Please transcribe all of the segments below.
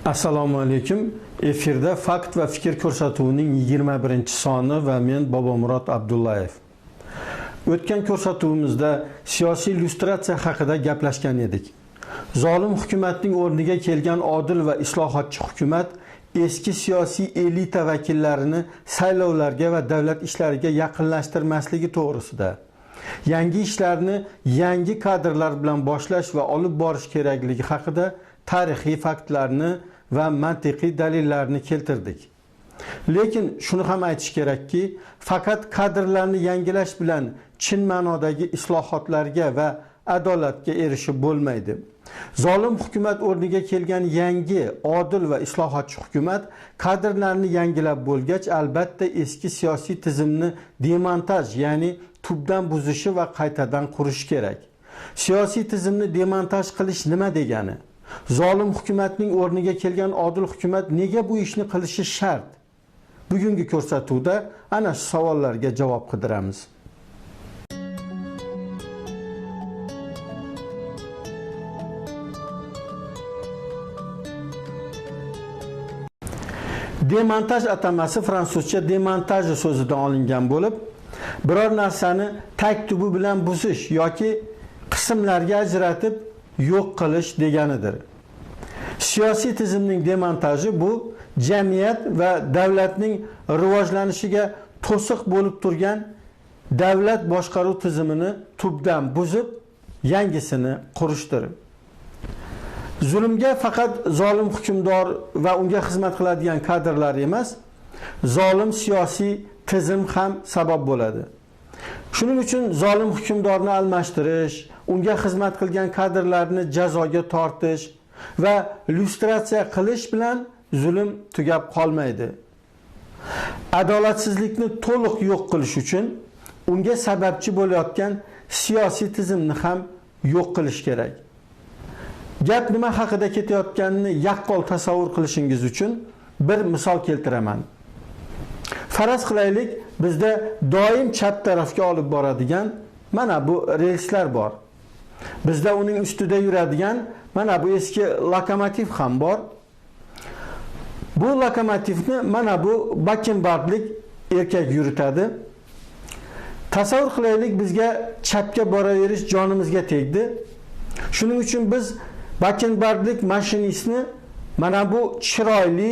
Assalomu alaykum. Efirda Fakt va fikr ko'rsatuvining 21-soni va men Bobomurod Abdullayev. O'tgan ko'rsatuvimizda siyosiy lyustratsiya haqida gaplashgan edik. Zolim hukumatning o'rniga kelgan odil va islohotchi hukumat eski siyosiy elita vakillarini saylovlarga va davlat ishlariga yaqinlashtirmasligi to'g'risida, yangi ishlarni yangi kadrlar bilan boshlash va olib borish kerakligi haqida tarixiy faktlarni va mantiqiy dalillarni keltirdik. Lekin shuni ham aytish kerakki, faqat kadrlarni yangilash bilan chin ma'nodagi islohotlarga va adolatga erishib bo'lmaydi. Zolim hukumat o'rniga kelgan yangi, odil va islohotchi hukumat kadrlarni yangilab bo'lgach, albatta eski siyosiy tizimni demontaj, ya'ni tubdan buzishi va qaytadan qurish kerak. Siyosiy tizimni demontaj qilish nima degani? Zolim hukumatning o'rniga kelgan odil hukumat nega bu ishni qilishi shart? Bugungi ko'rsatuvda ana shu savollarga javob qidiramiz. Demontaj atamasi fransuzcha demontaj so'zidan olingan bo'lib, biror narsani tag tubi bilan buzish yoki qismlarga ajratib yo'q qilish deganidir. Siyosiy tizimning demontaji bu jamiyat va davlatning rivojlanishiga to'siq bo'lib turgan davlat boshqaruv tizimini tubdan buzib, yangisini qurishdir. Zulmga faqat zolim hukmdor va unga xizmat qiladigan kadrlar emas, zolim siyosiy tizim ham sabab bo'ladi. Shuning uchun zolim hukmdorni almashtirish, unga xizmat qilgan kadrlarni jazoga tortish va lyustratsiya qilish bilan zulm tugab qolmaydi. Adolatsizlikni to'liq yo'q qilish uchun unga sababchi bo'layotgan siyosiy tizimni ham yo'q qilish kerak. Gap nima haqida ketayotganini yaqqol tasavvur qilishingiz uchun bir misol keltiraman. Faraz qilaylik, bizda doim chap tarafga olib boradigan mana bu relslar bor. Bizda uning ustida yuradigan mana bu eski lokomotiv ham bor. Bu lokomotivni mana bu bakkenbardlik erkak yuritadi. Tasavvur qilaylik, bizga chapga boraverish jonimizga tegdi. Shuning uchun biz bakkenbardlik mashinistni mana bu chiroyli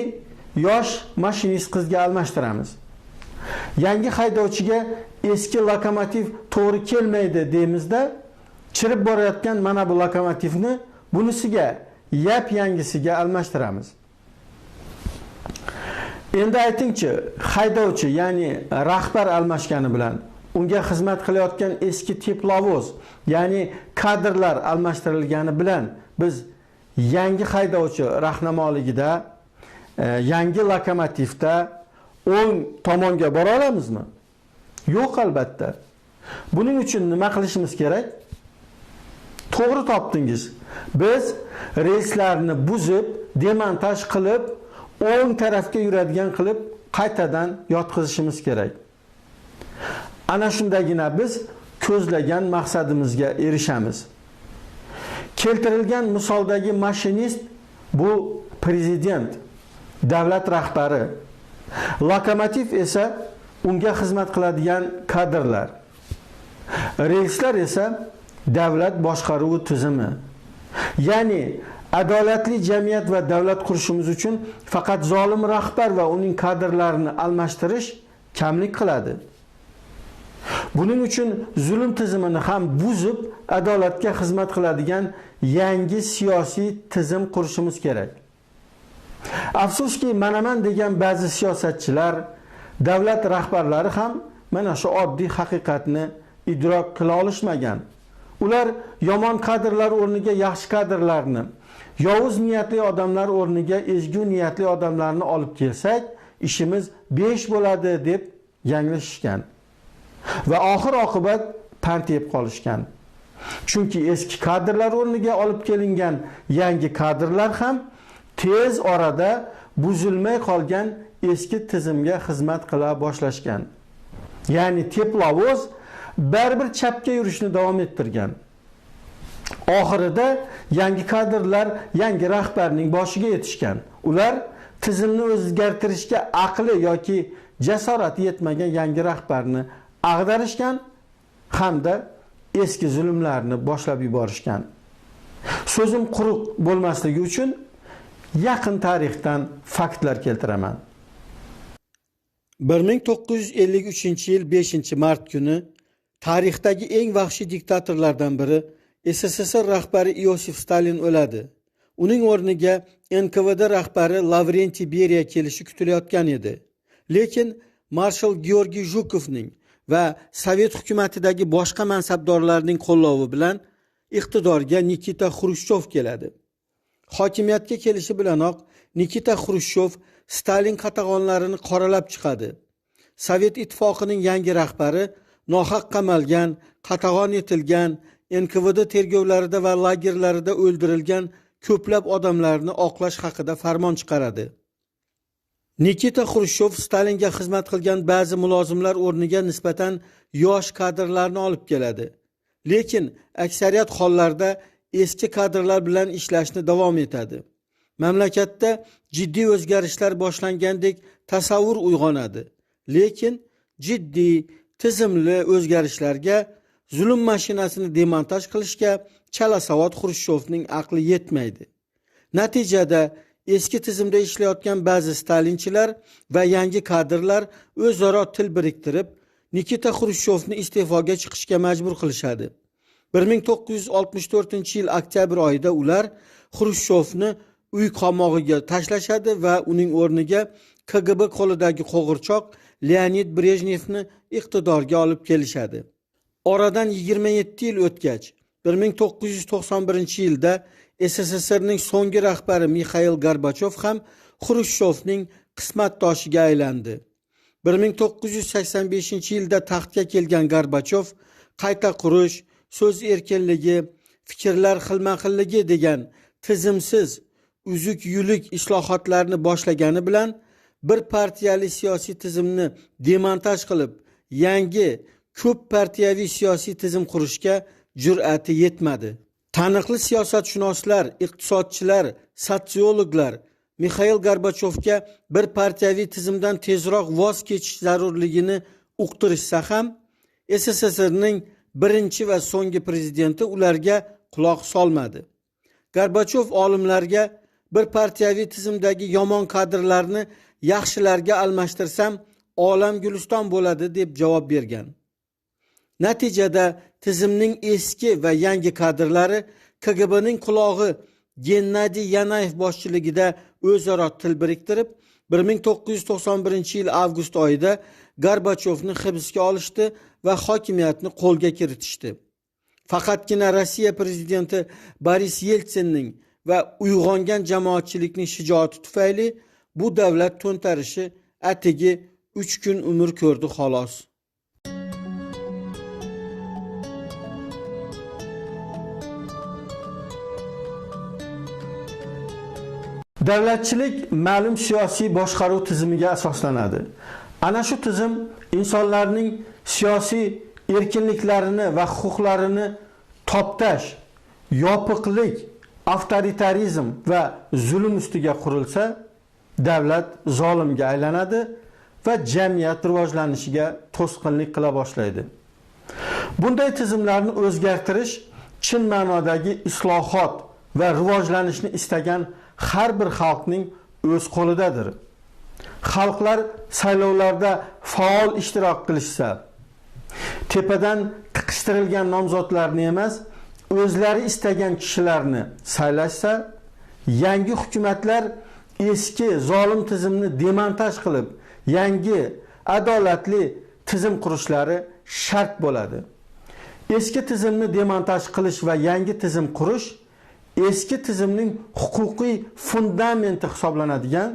yosh mashinist qizga almashtiramiz. Yangi haydovchiga eski lokomotiv to'g'ri kelmaydi deymizda, chirib borayotgan mana bu lokomotivni bunisiga, yap-yangisiga almashtiramiz. Endi aytingchi, haydovchi, ya'ni rahbar almashgani bilan unga xizmat qilayotgan eski teplovoz, ya'ni kadrlar almashtirilgani bilan biz yangi haydovchi rahnamoligida, yangi lokomotivda o'ng tomonga bora olamizmi? Yo'q, albatta. Buning uchun nima qilishimiz kerak? To'g'ri topdingiz. Biz relslarni buzib, demontaj qilib, o'ng tarafga yuradigan qilib qaytadan yotqizishimiz kerak. Ana shundagina biz ko'zlagan maqsadimizga erishamiz. Keltirilgan misoldagi mashinist bu prezident, davlat rahbari. Lokomotiv esa unga xizmat qiladigan kadrlar. Relslar esa davlat boshqaruvi tizimi. Ya'ni adolatli jamiyat va davlat qurishimiz uchun faqat zolim rahbar va uning kadrlarini almashtirish kamlik qiladi. Buning uchun zulm tizimini ham buzib, adolatga xizmat qiladigan yangi siyosiy tizim qurishimiz kerak. Afsuski, manaman degan ba'zi siyosatchilar, davlat rahbarlari ham mana shu oddiy haqiqatni idrok qila olishmagan. Ular yomon kadrlar o'rniga yaxshi kadrlarni, yovuz niyatli odamlar o'rniga ezgu niyatli odamlarni olib kelsak, ishimiz 5 bo'ladi deb yanglishishgan. Va oxir oqibat pand yeb qolishgan. Chunki eski kadrlar o'rniga olib kelingan yangi kadrlar ham tez orada buzilmay qolgan eski tizimga xizmat qila boshlashgan. Ya'ni teplovoz baribir chapga yurishni davom ettirgan. Oxirida yangi kadrlar yangi rahbarning boshiga yetishgan. Ular tizimni o'zgartirishga aqli yoki jasorati yetmagan yangi rahbarni ag'darishgan hamda eski zulmlarni boshlab yuborishgan. So'zim quruq bo'lmasligi uchun yaqin tarixdan faktlar keltiraman. 1953-yil 5-mart kuni tarixdagi eng vahshiy diktatorlardan biri SSSR rahbari Iosif Stalin o'ladi. Uning o'rniga NKVD rahbari Lavrentiy Beriya kelishi kutilayotgan edi. Lekin marshal Georgiy Jukovning va Sovet hukumatidagi boshqa mansabdorlarning qo'llovi bilan iqtidorga Nikita Xrushchov keladi. Hokimiyatga kelishi bilanoq Nikita Xrushchov Stalin qatag'onlarini qoralab chiqadi. Sovet ittifoqining yangi rahbari nohaq qamalgan, qatag'on etilgan, NKVD tergovlarida va lagerlarida o'ldirilgan ko'plab odamlarni oqlash haqida farmon chiqaradi. Nikita Xrushchov Stalinga xizmat qilgan ba'zi mulozimlar o'rniga nisbatan yosh kadrlarni olib keladi. Lekin aksariyat hollarda eski kadrlar bilan ishlashni davom etadi. Mamlakatda jiddiy o'zgarishlar boshlangandek tasavvur uyg'onadi. Lekin jiddiy, tizimli o'zgarishlarga, zulm mashinasini demontaj qilishga chalasavod Xrushchevning aqli yetmaydi. Natijada eski tizimda ishlayotgan ba'zi stalinchilar va yangi kadrlar o'zaro til biriktirib, Nikita Xrushchevni iste'foga chiqishga majbur qilishadi. 1964-yil oktyabr oyida ular Xrushchevni uy qamog'iga tashlashadi va uning o'rniga KGB qo'lidagi qo'g'irchoq Leonid Brejnevni iqtidorga olib kelishadi. Oradan 27 yil o'tgach, 1991-yilda SSSRning so'nggi rahbari Mixail Gorbachov ham Xrushchevning qismatdoshiga aylandi. 1985-yilda taxtga kelgan Gorbachov qayta qurish, so'z erkinligi, fikrlar xilma-xilligi degan tizimsiz, uzuk-yulik islohotlarni boshlagani bilan bir partiyali siyosiy tizimni demontaj qilib, yangi ko'p partiyaviy siyosiy tizim qurishga jur'ati yetmadi. Taniqli siyosatshunoslar, iqtisodchilar, sotsiologlar Mixail Gorbachevga bir partiyaviy tizimdan tezroq voz kechish zarurligini uqtirishsa ham, SSSRning birinchi va so'nggi prezidenti ularga quloq solmadi. Gorbachov olimlarga bir partiyaviy tizimdagi yomon kadrlarni yaxshilarga almashtirsam, olam guliston bo'ladi deb javob bergan. Natijada tizimning eski va yangi kadrlari KGBning qulog'i Gennadiy Yanayev boshchiligida o'zaro til biriktirib, 1991-yil avgust oyida Gorbachevni hibsga olishdi va hokimiyatni qo'lga kiritishdi. Faqatgina Rossiya prezidenti Boris Yeltsinning va uyg'ongan jamoatchilikning shijoati tufayli bu davlat to'ntarishi atigi 3 kun umr ko'rdi xolos. Davlatchilik ma'lum siyosiy boshqaruv tizimiga asoslanadi. Ana shu tizim insonlarning siyosiy erkinliklarini va huquqlarini toptash, yopiqlik, avtoritarizm va zulm ustiga qurilsa, davlat zolimga aylanadi va jamiyat rivojlanishiga to'sqinlik qila boshlaydi. Bunday tizimlarni o'zgartirish chin ma'nodagi islohot va rivojlanishni istagan har bir xalqning o'z qo'lidadir. Xalqlar saylovlarda faol ishtirok qilishsa, tepadan tiqishtirilgan nomzodlarni emas, o'zlari istagan kishilarni saylashsa, yangi hukumatlar eski zolim tizimni demontaj qilib, yangi adolatli tizim qurishlari shart bo'ladi. Eski tizimni demontaj qilish va yangi tizim qurish eski tizimning huquqiy fundamenti hisoblanadigan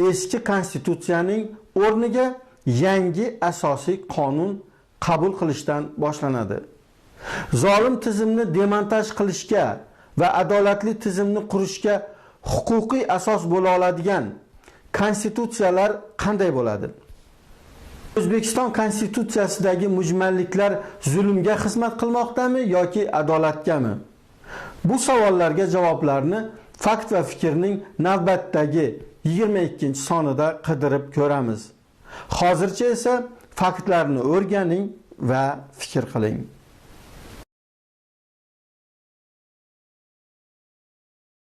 eski konstitutsiyaning o'rniga yangi asosiy qonun qabul qilishdan boshlanadi. Zolim tizimni demontaj qilishga va adolatli tizimni qurishga huquqiy asos bo'la oladigan konstitutsiyalar qanday bo'ladi? O'zbekiston konstitutsiyasidagi mujmalliklar zulmga xizmat qilmoqdami yoki adolatgami? Bu savollarga javoblarni Fakt va fikrning navbatdagi 22-sonida qidirib ko'ramiz. Hozircha esa faktlarni o'rganing va fikr qiling.